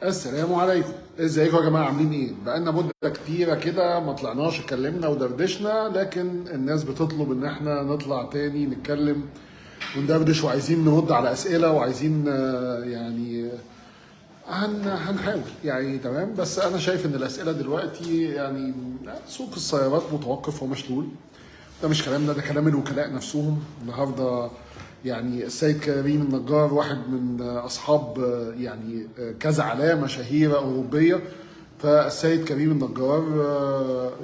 السلام عليكم، ازيكم يا جماعه؟ عاملين ايه؟ بقالنا مده كتيرة كده ما طلعناش اتكلمنا ودردشنا، لكن الناس بتطلب ان احنا نطلع تاني نتكلم وندردش، وعايزين نرد على اسئلة وعايزين يعني هنحاول يعني. تمام. بس انا شايف ان الاسئلة دلوقتي يعني سوق السيارات متوقف ومشلول. ده مش كلامنا، ده كلام الوكلاء نفسهم. النهارده يعني السيد كريم النجار واحد من اصحاب يعني كذا علامة شهيرة اوروبية، فالسيد كريم النجار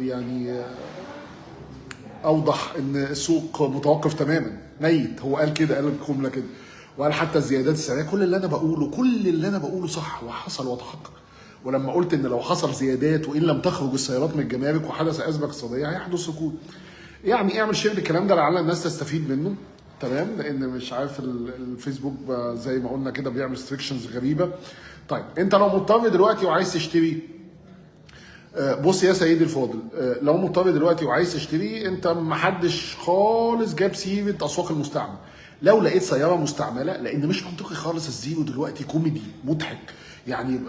يعني اوضح ان السوق متوقف تماما، ميت. هو قال كده، قال الجملة كده، وقال حتى الزيادات السعرية. كل اللي انا بقوله، كل اللي انا بقوله صح وحصل وتحقق. ولما قلت ان لو حصل زيادات وان لم تخرج السيارات من الجمارك وحدث ازمة اقتصادية هيحدث ركود. يعني اعمل share للكلام ده لعل الناس تستفيد منه، تمام؟ لان مش عارف الفيسبوك زي ما قلنا كده بيعمل restrictions غريبة. طيب انت لو مضطر دلوقتي وعايز تشتري، بص يا سيدي الفاضل، لو مضطر دلوقتي وعايز تشتري، انت محدش خالص جاب سيره اسواق المستعمل. لو لقيت سيارة مستعمله، لان مش منطقي خالص الزيرو دلوقتي كوميدي مضحك يعني.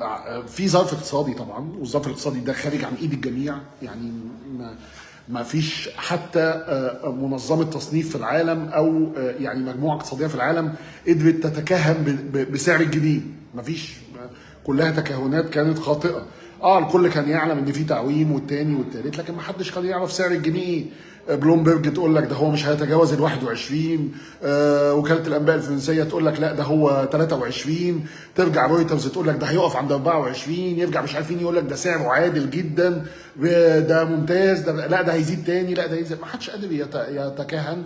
في ظرف اقتصادي طبعا، والظرف الاقتصادي ده خارج عن ايد الجميع، يعني ما فيش حتى منظمة تصنيف في العالم او يعني مجموعة اقتصادية في العالم قدرت تتكهن بسعر الجنيه. ما فيش، كلها تكهنات كانت خاطئه. الكل كان يعلم ان في تعويم والتاني والتالت، لكن ما حدش كان يعرف سعر الجنيه ايه. بلومبرج تقول لك ده هو مش هيتجاوز ال 21، وكالة الانباء الفرنسية تقول لك لا ده هو 23، ترجع رويترز تقول لك ده هيقف عند 24، يرجع مش عارفين يقول لك ده سعره عادل جدا، ده ممتاز، ده لا ده هيزيد تاني، لا ده هيزيد. ما حدش قادر يتكهن،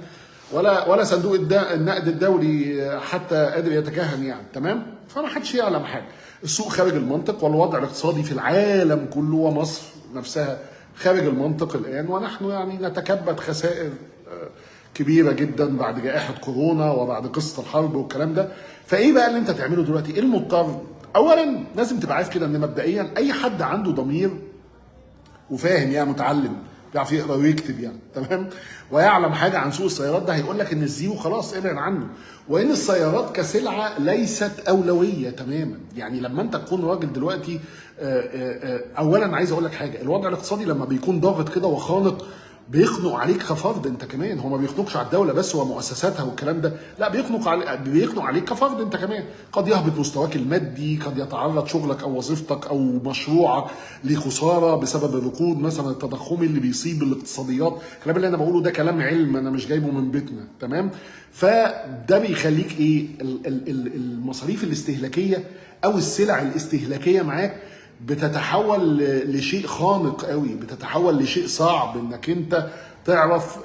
ولا صندوق النقد الدولي حتى قادر يتكهن يعني. تمام؟ فما حدش يعلم حاجة. السوق خارج المنطق، والوضع الاقتصادي في العالم كله ومصر نفسها خارج المنطق الآن، ونحن يعني نتكبد خسائر كبيرة جدا بعد جائحة كورونا وبعد قصة الحرب والكلام ده. فإيه بقى اللي أنت تعمله دلوقتي؟ إيه المضطر؟ أولا لازم تبقى عارف كده إن مبدئيا أي حد عنده ضمير وفاهم، يعني متعلم بيعرف يقرا ويكتب يعني، تمام، ويعلم حاجة عن سوق السيارات، ده هيقول لك ان الزيرو خلاص ابعد عنه، وان السيارات كسلعه ليست اولوية تماما. يعني لما انت تكون راجل دلوقتي، اولا عايز اقول لك حاجة، الوضع الاقتصادي لما بيكون ضاغط كده وخانق بيخنق عليك كفرد انت كمان. هو ما بيخنقش على الدولة بس ومؤسساتها والكلام ده، لا بيخنق عليك كفرد انت كمان. قد يهبط مستواك المادي، قد يتعرض شغلك او وظيفتك او مشروعك لخساره بسبب الركود مثلا التضخمي اللي بيصيب الاقتصاديات. الكلام اللي انا بقوله ده كلام علم، انا مش جايبه من بيتنا، تمام؟ فده بيخليك ايه، المصاريف الاستهلاكية او السلع الاستهلاكية معاك بتتحول لشيء خانق قوي، بتتحول لشيء صعب انك انت تعرف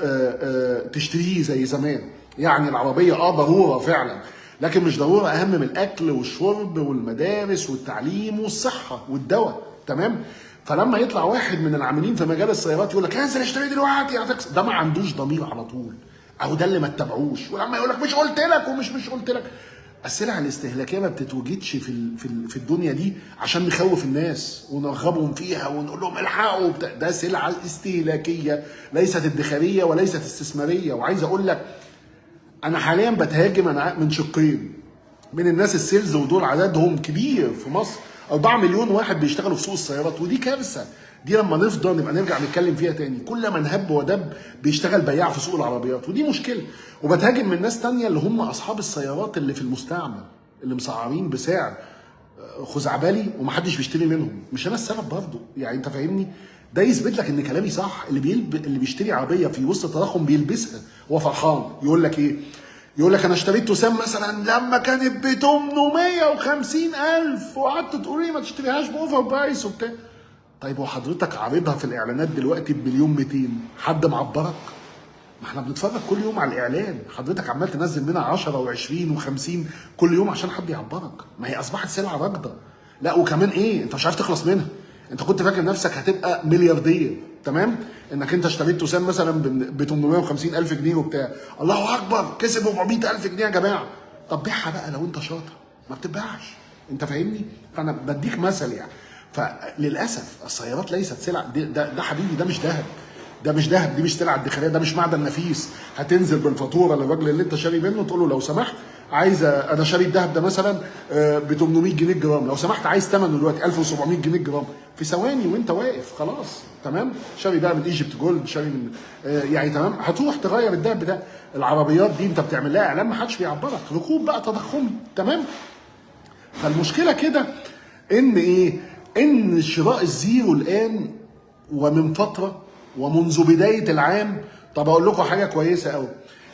تشتريه زي زمان. يعني العربية ضرورة فعلا، لكن مش ضرورة اهم من الاكل والشرب والمدارس والتعليم والصحة والدواء، تمام؟ فلما يطلع واحد من العاملين في مجال السيارات يقول لك انزل اشتري دلوقتي، ده ما عندوش ضمير على طول، او ده اللي ما اتبعوش. ولما يقول لك مش قلت لك ومش مش قلت لك، السلع الاستهلاكية ما بتتوجدش في الدنيا دي عشان نخوف الناس ونرغبهم فيها ونقول لهم الحقوا. ده سلعه استهلاكية ليست ادخاريه وليست استثمارية. وعايز اقول لك انا حاليا بتهاجم انا من شقين، من الناس ال sales، ودول عددهم كبير في مصر، 4 مليون واحد بيشتغلوا في سوق السيارات، ودي كارثة. دي لما نفضل نبقى نرجع نتكلم فيها تاني. كل من هب ودب بيشتغل بياع في سوق العربيات، ودي مشكلة. وبتهاجم من ناس تانية اللي هم اصحاب السيارات اللي في المستعمل، اللي مسعرين بسعر خزعبلي ومحدش بيشتري منهم. مش انا السبب برضه يعني، انت فاهمني؟ ده يثبت لك ان كلامي صح. اللي بيشتري عربية في وسط التضخم بيلبسها هو فرحان، يقول لك ايه؟ يقول لك انا اشتريت توسان مثلا لما كانت ب 850,000 وقعدت تقول لي ما تشتريهاش ب over price وبتاع. طيب وحضرتك عارضها في الاعلانات دلوقتي ب1,200,000، حد معبرك؟ ما احنا بنتفرج كل يوم على الاعلان، حضرتك عمال تنزل منها 10 و20 و50 كل يوم عشان حد يعبرك. ما هي اصبحت سلعه راكده. لا وكمان ايه، انت مش عارف تخلص منها. انت كنت فاكر نفسك هتبقى ملياردير، تمام؟ انك انت اشتريت توسان مثلا ب 850,000 جنيه وبتاع، الله اكبر كسب 400,000 جنيه يا جماعة. طب بيعها بقى لو انت شاطر، ما بتبيعش. انت فاهمني؟ فانا بديك مثل يعني. فللاسف السيارات ليست سلع. ده حبيبي ده مش ذهب، ده مش ذهب، دي مش سلعه ادخاريه، ده مش معدن نفيس هتنزل بالفاتوره للراجل اللي انت شاري منه تقول له لو سمحت عايز، انا شاري الذهب ده مثلا ب 800 جنيه الجرام، لو سمحت عايز ثمنه دلوقتي 1700 جنيه الجرام، في ثواني وانت واقف خلاص. تمام؟ شاري بقى من Egypt Gold، شاري من يعني تمام، هتروح تغير الذهب ده. العربيات دي انت بتعمل لها اعلان ما حدش بيعبرك، ركوب بقى تضخمي. تمام؟ فالمشكلة كده ان ايه؟ ان شراء الزيرو الان ومن فترة ومنذ بداية العام. طب اقول لكم حاجة كويسة قوي،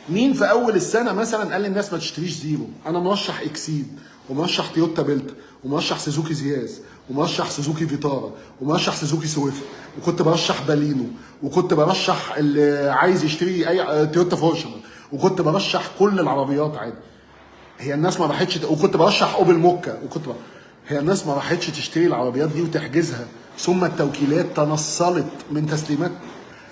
مين في اول السنة مثلا قال للناس ما تشتريش زيرو؟ انا مرشح اكسيد، ومرشح تويوتا بلتا، ومرشح سوزوكي زياز، ومرشح سوزوكي فيتارا، ومرشح سوزوكي سويفت، وكنت برشح بالينو، وكنت برشح اللي عايز يشتري اي تويوتا فورشنر، وكنت برشح كل العربيات عادي. هي الناس ما راحتش، وكنت برشح اوبل موكا، هي الناس ما راحتش تشتري العربيات دي وتحجزها، ثم التوكيلات تنصلت من تسليمات.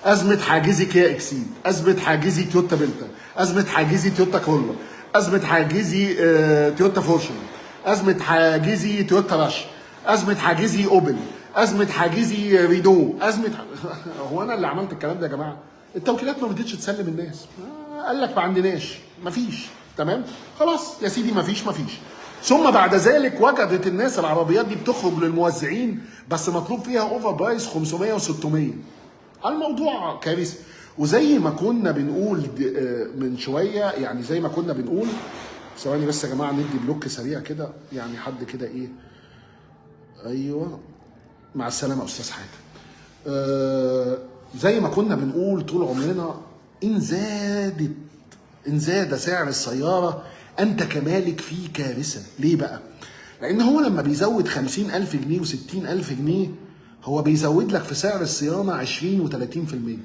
ازمة حاجزي كيا اكسيد، ازمة حاجزي تويوتا بلتا، ازمة حاجزي تويوتا كورولا، ازمة حاجزي تويوتا فورشنر، ازمة حاجزي تويوتا راش، ازمة حاجزي اوبل، ازمة حاجزي رينو، ازمة هو انا اللي عملت الكلام ده يا جماعة؟ التوكيلات ما رضتش تسلم الناس، قال لك ما عندناش، ما فيش. تمام؟ خلاص يا سيدي ما فيش. ثم بعد ذلك وجدت الناس العربيات دي بتخرج للموزعين بس مطلوب فيها over price 500 و600. الموضوع كارثي. وزي ما كنا بنقول من شوية، يعني زي ما كنا بنقول، ثواني بس يا جماعة ندي block سريع كده، يعني حد كده ايه، ايوه مع السلامة يا استاذ حاتم. زي ما كنا بنقول طول عمرنا، ان زاد سعر السيارة انت كمالك في كارثة. ليه بقى؟ لان هو لما بيزود 50,000 جنيه و60,000 جنيه، هو بيزود لك في سعر الصيانة 20 و30%.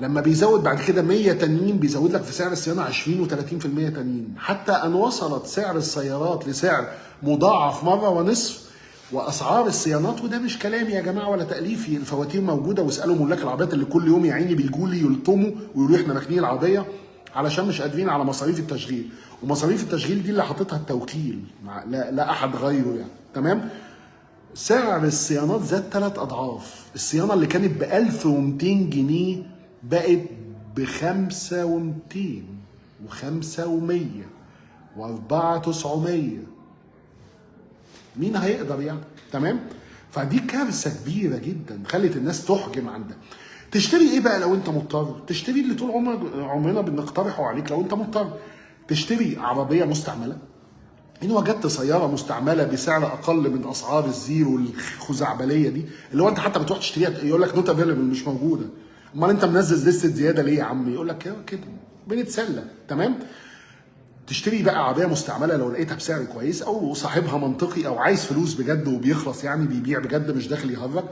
لما بيزود بعد كده 100 تانيين، بيزود لك في سعر الصيانة 20 و30% تانيين، حتى ان وصلت سعر السيارات لسعر مضاعف مرة ونصف واسعار الصيانات. وده مش كلامي يا جماعة ولا تاليفي، الفواتير موجودة، واسالوا ملاك العربيات اللي كل يوم يا عيني بيجوا لي يلطموا ويقولوا احنا راكنين العربية علشان مش قادرين على مصاريف التشغيل، ومصاريف التشغيل دي اللي حاططها التوكيل، مع لا احد غيره يعني. تمام؟ سعر الصيانات زاد 3 اضعاف. الصيانة اللي كانت ب 1200 جنيه بقت ب 5200 و5100 و4900. مين هيقدر يعني؟ تمام؟ فدي كارثة كبيرة جدا خلت الناس تحجم عندها. تشتري ايه بقى لو انت مضطر؟ تشتري اللي طول عمرنا بنقترحه عليك لو انت مضطر، تشتري عربية مستعملة. ان وجدت سيارة مستعملة بسعر اقل من اسعار الزيرو الخزعبليه دي، اللي هو انت حتى بتروح تشتريها يقول لك not available، مش موجودة. امال انت منزل لستة زيادة ليه يا عم؟ يقول لك كده بنتسلى. تمام؟ تشتري بقى عربية مستعملة لو لقيتها بسعر كويس، او صاحبها منطقي، او عايز فلوس بجد وبيخلص يعني بيبيع بجد مش داخل يهرج.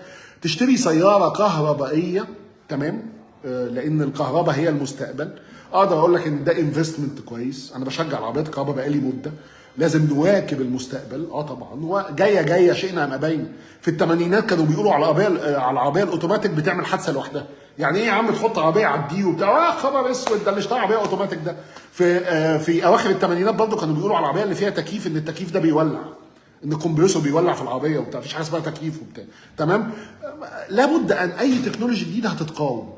تشتري سيارة كهربائية. تمام؟ لان الكهرباء هي المستقبل. اقدر اقول لك ان ده investment كويس. انا بشجع العربيات الكهرباء بقالي مده، لازم نواكب المستقبل. طبعا وجاية جاية شئنا ام ابينا. في الثمانينات كانوا بيقولوا على العربية الاوتوماتيك بتعمل حادثه لوحدها. يعني ايه يا عم تحط عربية على ال D وبتاع، خبر اسود ده اللي اشترى عربية اوتوماتيك ده. في اواخر الثمانينات برضه كانوا بيقولوا على العربية اللي فيها تكييف ان التكييف ده بيولع، ان ال compressor بيولع في العربية وبتاع، مفيش حاجة اسمها تكييف وبتاع. تمام؟ لابد ان اي technology جديدة هتتقاوم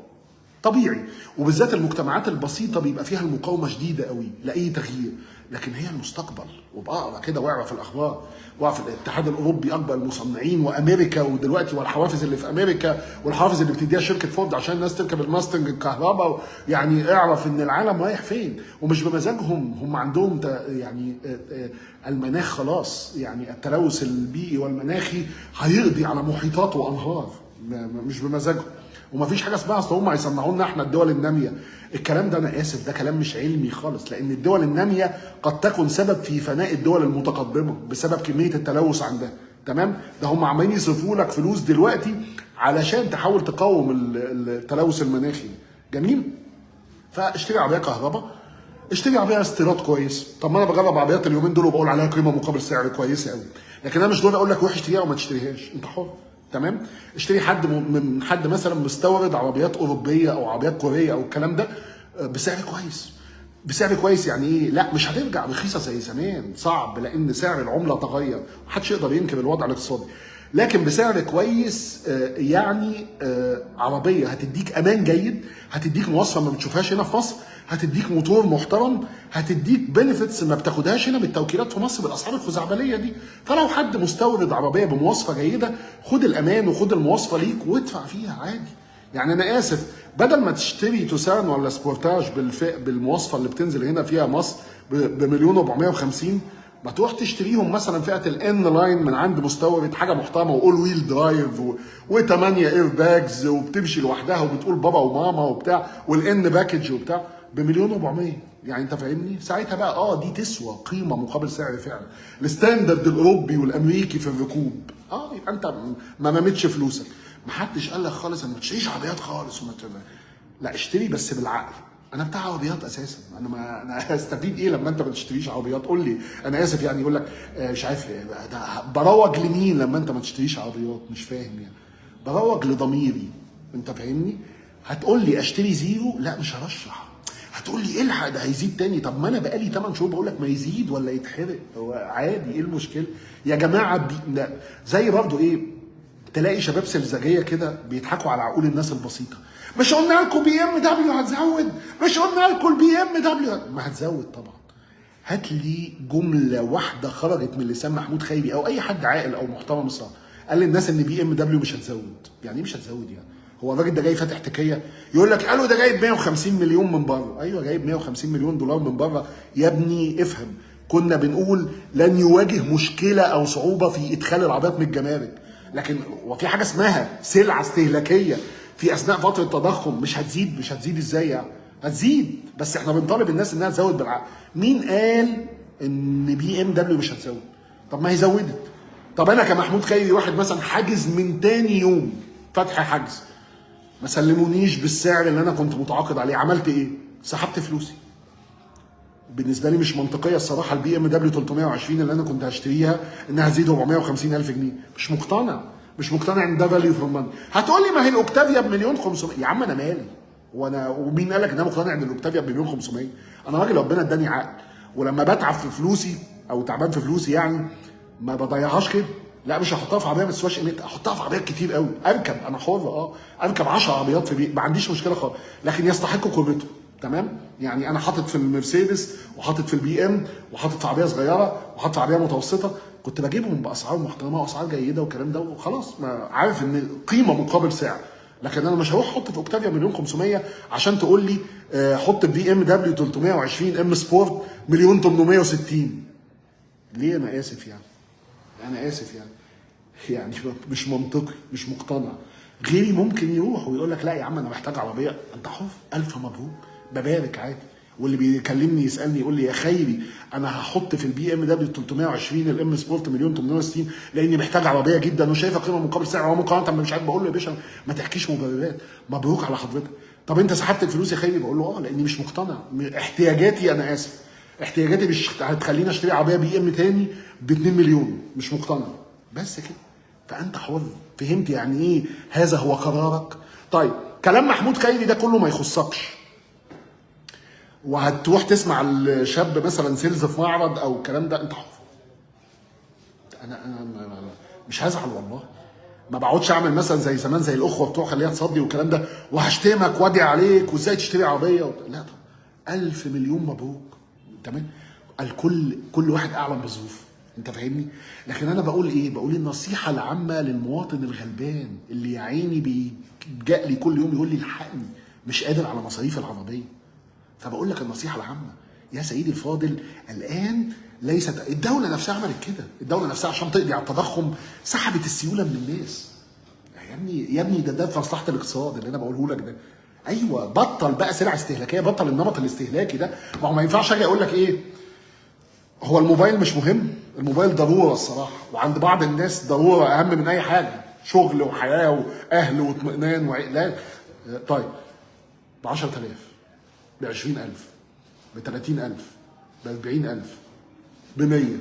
طبيعي، وبالذات المجتمعات البسيطة بيبقى فيها المقاومة شديدة قوي لاي تغيير، لكن هي المستقبل. وابقى كده واعرف الاخبار، واعرف الاتحاد الاوروبي اكبر المصنعين، وامريكا ودلوقتي والحوافز اللي في امريكا والحوافز اللي بتديها شركة فورد عشان الناس تركب الماستنج الكهرباء. يعني اعرف ان العالم رايح فين، ومش بمزاجهم، هم عندهم يعني المناخ خلاص، يعني التلوث البيئي والمناخي هيقضي على محيطات وانهار، مش بمزاجهم. ومفيش حاجة اسمها اصل هم هيصنعوا لنا احنا الدول النامية. الكلام ده انا اسف ده كلام مش علمي خالص، لان الدول النامية قد تكون سبب في فناء الدول المتقدمة بسبب كمية التلوث عندها. تمام؟ ده هم عمالين يصرفوا لك فلوس دلوقتي علشان تحاول تقاوم التلوث المناخي. جميل؟ فاشتري عربية كهرباء، اشتري عربية استيراد كويس. طب ما انا بجرب عربيات اليومين دول وبقول عليها قيمة مقابل سعر كويسة قوي، لكن انا مش دول اقول لك روح اشتريها وما تشتريهاش، انت حر. تمام؟ اشتري حد من حد مثلا مستورد عربيات اوروبية او عربيات كوريه او الكلام ده بسعر كويس. بسعر كويس يعني ايه؟ لا مش هترجع رخيصة زي زمان، صعب، لان سعر العملة تغير، محدش يقدر ينكر الوضع الاقتصادي. لكن بسعر كويس يعني عربية هتديك امان جيد، هتديك مواصفه ما بتشوفهاش هنا في مصر، هتديك موتور محترم، هتديك benefits ما بتاخدهاش هنا بالتوكيلات في مصر بالاسعار الخزعبليه دي. فلو حد مستورد عربية بمواصفه جيدة، خد الامان وخد المواصفه ليك وادفع فيها عادي. يعني انا اسف، بدل ما تشتري توسان ولا سبورتاج بالمواصفه اللي بتنزل هنا فيها مصر ب1,450,000، ما تروح تشتريهم مثلا فئة ال N Line من عند مستورد حاجة محترمه و all wheel drive و8 air bags وبتمشي لوحدها وبتقول بابا وماما وبتاع وال N package وبتاع ب1,400,000. يعني انت فاهمني؟ ساعتها بقى دي تسوى قيمة مقابل سعر فعلا. ال standard الاوروبي والامريكي في الركوب، يبقى انت ما رميتش فلوسك. محدش قال لك خالص انا ما تشتريش عربيات خالص وما لا، اشتري بس بالعقل. انا بتاع عربيات اساسا، انا ما انا هستفيد ايه لما انت ما تشتريش عربيات؟ قول لي، انا اسف يعني يقول لك مش عارف ده بروج لمين لما انت ما تشتريش عربيات؟ مش فاهم يعني. بروج لضميري، انت فاهمني؟ هتقول لي اشتري زيرو؟ لا مش هرشح. هتقول لي الحق ده هيزيد تاني، طب ما انا بقالي 8 شهور بقول لك ما يزيد ولا يتحرق، هو عادي، ايه المشكلة يا جماعة؟ لا زي برضو ايه، تلاقي شباب سلزجيه كده بيضحكوا على عقول الناس البسيطة. مش قلنا لكم BMW هتزود؟ مش قلنا لكم ال BMW ما هتزود؟ طبعا. هات لي جملة واحدة خرجت من لسان محمود خيري او اي حد عاقل او محترم الصراحة قال للناس ان BMW مش هتزود. يعني ايه مش هتزود يعني؟ هو الراجل ده جاي فاتح تكيه يقول لك قالوا ده جايب 150 مليون من بره. ايوه جايب 150 مليون دولار من بره يا ابني افهم. كنا بنقول لن يواجه مشكلة او صعوبة في ادخال العربيات من الجمارك، لكن وفي حاجة اسمها سلعه استهلاكية في اثناء فترة تضخم مش هتزيد. مش هتزيد ازاي يعني؟ هتزيد، بس احنا بنطالب الناس انها تزود بالعقل. مين قال ان BMW مش هتزود؟ طب ما هي زودت. طب انا كمحمود خيري واحد مثلا حاجز من تاني يوم فتح حجز، ما سلمونيش بالسعر اللي انا كنت متعاقد عليه، عملت ايه؟ سحبت فلوسي. بالنسبة لي مش منطقية الصراحة ال BMW 320 اللي انا كنت هشتريها انها تزيد 450 الف جنيه. مش مقتنع، مش مقتنع ان ده value for money. هتقول لي ما هي الاوكتافيا ب1,500,000. يا عم انا مالي، وانا ومين قال لك ان انا مقتنع ان الاوكتافيا ب1,500,000؟ انا راجل ربنا اداني عقل، ولما بتعب في فلوسي او تعبان في فلوسي يعني ما بضيعهاش كده. لا مش هحطها في عربية ما تسواش قيمتها، احطها في عربيات كتير قوي. اركب انا حر، اركب 10 عربيات في بيت ما عنديش مشكلة خالص، لكن يستحقوا قيمته. تمام؟ يعني انا حاطط في المرسيدس وحاطط في البي ام وحاطط في عربية صغيرة وحاطط في عربية متوسطه، كنت بجيبهم باسعار محترمه واسعار جيدة والكلام ده وخلاص، ما عارف ان قيمة مقابل سعر. لكن انا مش هروح احط في اوكتافيا 1,500,000 عشان تقول لي حط BMW 320 M Sport 1,860,000. ليه؟ انا اسف يعني، انا اسف يعني مش منطقي، مش مقتنع. غيري ممكن يروح ويقول لك لا يا عم انا محتاج عربية. انت حر، الف مبروك، ببارك عادي. واللي بيكلمني يسالني يقول لي يا خيري انا هحط في ال BMW 320 ال M Sport 1,860,000 لاني محتاج عربية جدا وشايفه قيمة مقابل سعر ومقارنة مش عارف. بقول له يا باشا ما تحكيش مبررات، مبروك على حضرتك. طب انت سحبت الفلوس يا خيري؟ بقول له لاني مش مقتنع، احتياجاتي، انا اسف، احتياجاتي مش هتخليني اشتري عربية بي ام تاني ب 2 مليون، مش مقتنع. بس كده. فانت حر. فهمت يعني ايه؟ هذا هو قرارك. طيب كلام محمود خيري ده كله ما يخصكش، وهتروح تسمع الشاب مثلا sales في معرض او الكلام ده، انت حر. انا مش هزعل والله، ما بقعدش اعمل مثلا زي زمان زي الاخوة بتوع خليها تصدي والكلام ده وهشتمك وادعي عليك وازاي تشتري عربية لا طب 1000 مليون مبروك. تمام؟ الكل، كل واحد اعلم بظروفه، انت فاهمني؟ لكن انا بقول ايه؟ بقول النصيحة العامة للمواطن الغلبان اللي يا عيني بيلجأ لي كل يوم يقول لي الحقني مش قادر على مصاريف العربية. فبقول لك النصيحة العامة يا سيدي الفاضل، الان ليست الدولة نفسها عملت كده، الدولة نفسها عشان تقضي على التضخم سحبت السيولة من الناس. يا ابني يا ابني ده في مصلحة الاقتصاد اللي انا بقوله لك ده. ايوه بطل بقى سلع استهلاكية، بطل النمط الاستهلاكي ده. ما هو ما ينفعش اجي اقول لك ايه، هو الموبايل مش مهم، الموبايل ضرورة الصراحة، وعند بعض الناس ضرورة اهم من اي حاجة، شغل وحياه واهل واطمئنان وعقلان. طيب ب 10000، ب 20000، ب 30000، ب 40000، ب 100،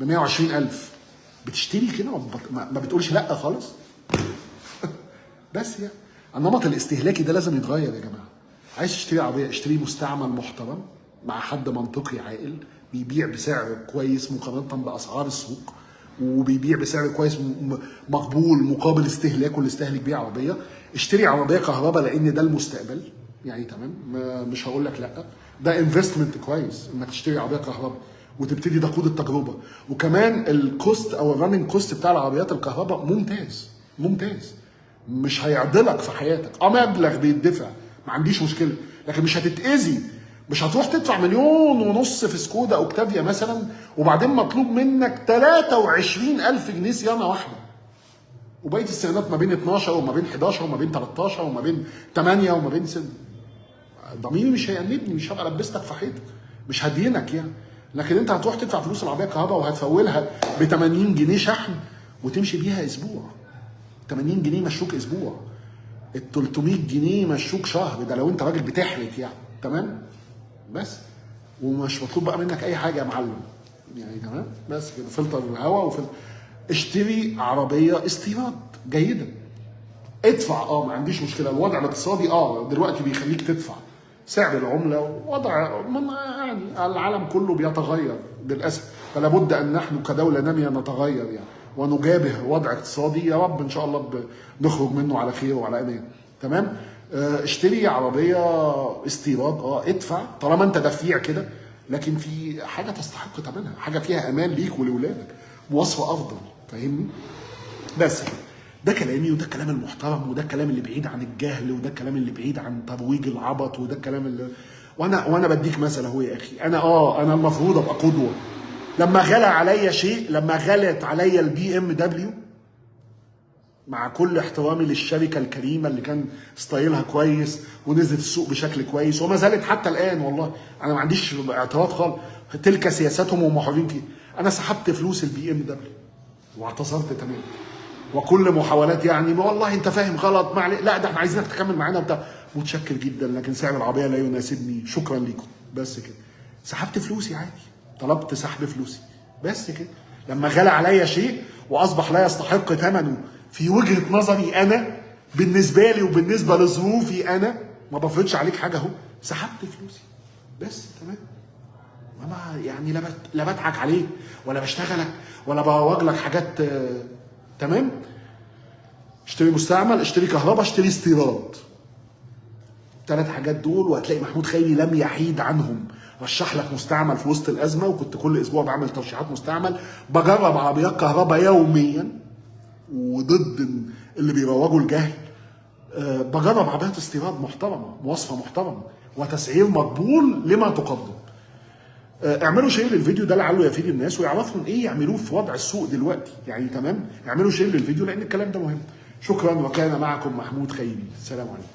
ب 120000، بتشتري كده ما بتقولش لا خالص. بس يعني النمط الاستهلاكي ده لازم يتغير يا جماعة. عايز تشتري عربية اشتري مستعمل محترم مع حد منطقي عاقل بيبيع بسعر كويس مقارنة باسعار السوق، وبيبيع بسعر كويس مقبول مقابل استهلاكه اللي استهلك بيه عربية. اشتري عربية كهرباء لان ده المستقبل. يعني تمام، مش هقول لك لا، ده investment كويس انك تشتري عربية كهرباء وتبتدي تقود التجربة. وكمان ال cost او ال running cost بتاع العربيات الكهرباء ممتاز ممتاز، مش هيعضلك في حياتك. مبلغ بيدفع ما عنديش مشكلة، لكن مش هتتاذي، مش هتروح تدفع 1.5 مليون في سكودا اوكتافيا مثلا وبعدين مطلوب منك 23,000 جنيه صيانة واحدة، وبقية الصيانات ما بين 12 وما بين 11 وما بين 13 وما بين 8 وما بين 6. ضميري مش هيأنبني، مش هبقى لبستك في حيطة، مش هدينك يعني. لكن انت هتروح تدفع فلوس العربية الكهرباء وهتفولها ب 80 جنيه شحن وتمشي بيها اسبوع. 80 جنيه مشوك اسبوع، ال 300 جنيه مشوك شهر، ده لو انت راجل بتحرك يعني. تمام؟ بس ومش مطلوب بقى منك اي حاجة يا معلم يعني. تمام؟ بس كده، فلتر الهواء وفلتر. اشتري عربية استيراد جيدة، ادفع، ما عنديش مشكلة. الوضع الاقتصادي دلوقتي بيخليك تدفع، سعر العملة وضع يعني العالم كله بيتغير للاسف، فلا بد ان نحن كدولة ناميه نتغير يعني، ونجابه وضع اقتصادي يا رب ان شاء الله نخرج منه على خير وعلى امان. تمام؟ اشتري عربية استيراد، ادفع طالما انت دفيع كده، لكن في حاجة تستحق ثمنها، حاجة فيها امان ليك ولولادك، مواصفه افضل. فاهمني؟ بس كده، ده كلامي، وده الكلام المحترم، وده الكلام اللي بعيد عن الجهل، وده الكلام اللي بعيد عن ترويج العبط، وده الكلام اللي وانا بديك مثل اهو يا اخي. انا انا المفروض ابقى قدوة. لما غلى عليا شيء، لما غلت عليا ال BMW، مع كل احترامي للشركة الكريمة اللي كان style ها كويس ونزلت السوق بشكل كويس وما زالت حتى الان، والله انا ما عنديش اعتراض خالص، تلك سياستهم وهم حرين فيها. انا سحبت فلوس ال BMW واعتذرت تماما، وكل محاولات يعني والله انت فاهم غلط، ما لا ده احنا عايزينك تكمل معانا وبتاع، متشكر جدا لكن سعر العربية لا يناسبني، شكرا ليكم. بس كده، سحبت فلوسي عادي، طلبت سحب فلوسي بس كده. لما غلى عليا شيء واصبح لا يستحق ثمنه في وجهه نظري انا، بالنسبة لي وبالنسبة لظروفي انا، ما بفرضش عليك حاجة اهو، سحبت فلوسي بس. تمام؟ ما يعني لا بضحك عليك ولا بشتغلك ولا بروج لك حاجات. تمام؟ اشتري مستعمل، اشتري كهرباء، اشتري استيراد. 3 حاجات دول، وهتلاقي محمود خيري لم يحيد عنهم. رشح لك مستعمل في وسط الازمة، وكنت كل اسبوع بعمل ترشيحات مستعمل، بجرب عربيات كهرباء يوميا وضد اللي بيروجوا الجهل. بجرب عربيات استيراد محترمه، مواصفه محترمه، وتسعير مقبول لما تقدم. اعملوا share للفيديو ده لعله يفيد الناس ويعرفهم ايه يعملوه في وضع السوق دلوقتي يعني. تمام؟ اعملوا share للفيديو لان الكلام ده مهم. شكرا، وكان معكم محمود خيري. السلام عليكم.